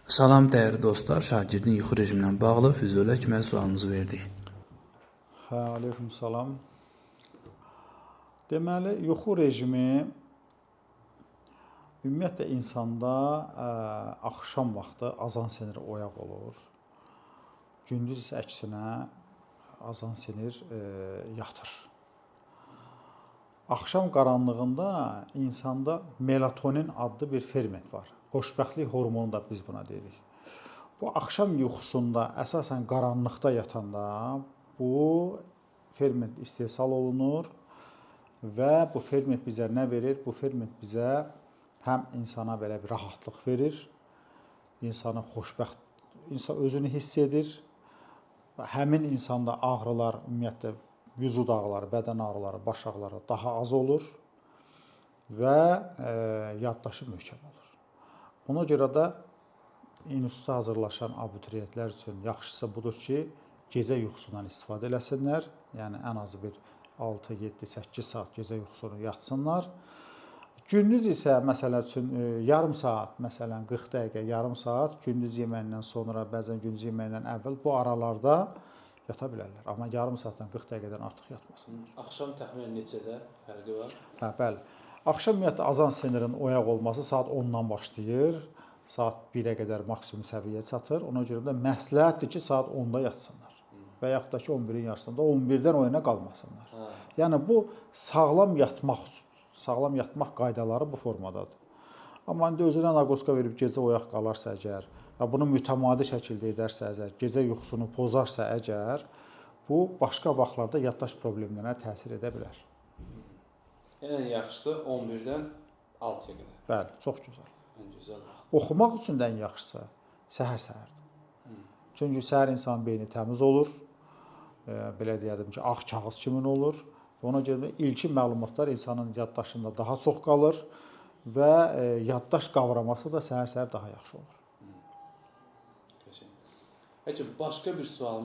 Salam dəyərli dostlar, şagirdin yuxu rejimi ilə bağlı Füzuli həkimə sualımızı verdik. Hə, aleyküm salam. Deməli, yuxu rejimi ümumiyyətlə insanda axşam vaxtı azan sinir oyaq olur. Gündüz isə əksinə azan sinir yatır. Axşam qaranlığında insanda melatonin adlı bir ferment var. Xoşbəxtlik hormonu da biz buna deyirik. Bu axşam yuxusunda əsasən qaranlıqda yatanda bu ferment istehsal olunur və bu ferment bizə nə verir? Bu ferment bizə həm insana belə bir rahatlıq verir, insanı xoşbəxt, insan özünü hiss edir. Həmin insanda ağrılar, ümumiyyətlə vücud ağrıları, bədən ağrıları, baş ağrıları daha az olur və yaddaşı möhkəm olur. Ona görə də instituta hazırlaşan abituriyentlər üçün yaxşısı budur ki, gecə yuxusundan istifadə eləsinlər. Yəni ən azı bir 6, 7, 8 saat gecə yuxusunu yatsınlar. Gündüz isə məsəl üçün yarım saat, məsələn 40 dəqiqə, yarım saat gündüz yeməyindən sonra, bəzən gündüz yeməyindən əvvəl bu aralarda yata bilərlər. Amma yarım saatdan 40 dəqiqədən artıq yatmasınlar. Axşam təxminən neçədə fərqi var? Hə, bəli. Axşam ümumiyyətlə azan sinirin oyaq olması saat 10-dan başlayır. Saat 1-ə qədər maksimum səviyyə çatır. Ona görə də məsləhətdir ki, saat 10-da yatsınlar. Və yaxud da ki 11-in yarısında, 11-dən o yana qalmasınlar. Hə. Yəni bu sağlam yatmaq üçün, sağlam yatmaq qaydaları bu formadadır. Amma indi özünə naqoska verib gecə oyaq qalarsa əgər və bunu mütəmadi şəkildə edərsə əgər, gecə yuxusunu pozarsa əgər, bu başqa vaxtlarda yaddaş problemlərinə təsir edə bilər. Ən yaxşısı 11-dən 6-ya qədər. Bəli, çox gözəl. Ən gözəl vaxt. Oxumaq üçün də ən yaxşısı səhər-səhərdir. Çünki səhər insan beyni təmiz olur. Belə deyərdim ki, ağ kağız kimi olur. Ona görə də ilkin məlumatlar insanın yaddaşında daha çox qalır və yaddaş qavraması da səhər-səhər daha yaxşı olur. Qəşəng. Həkim, başqa bir sualım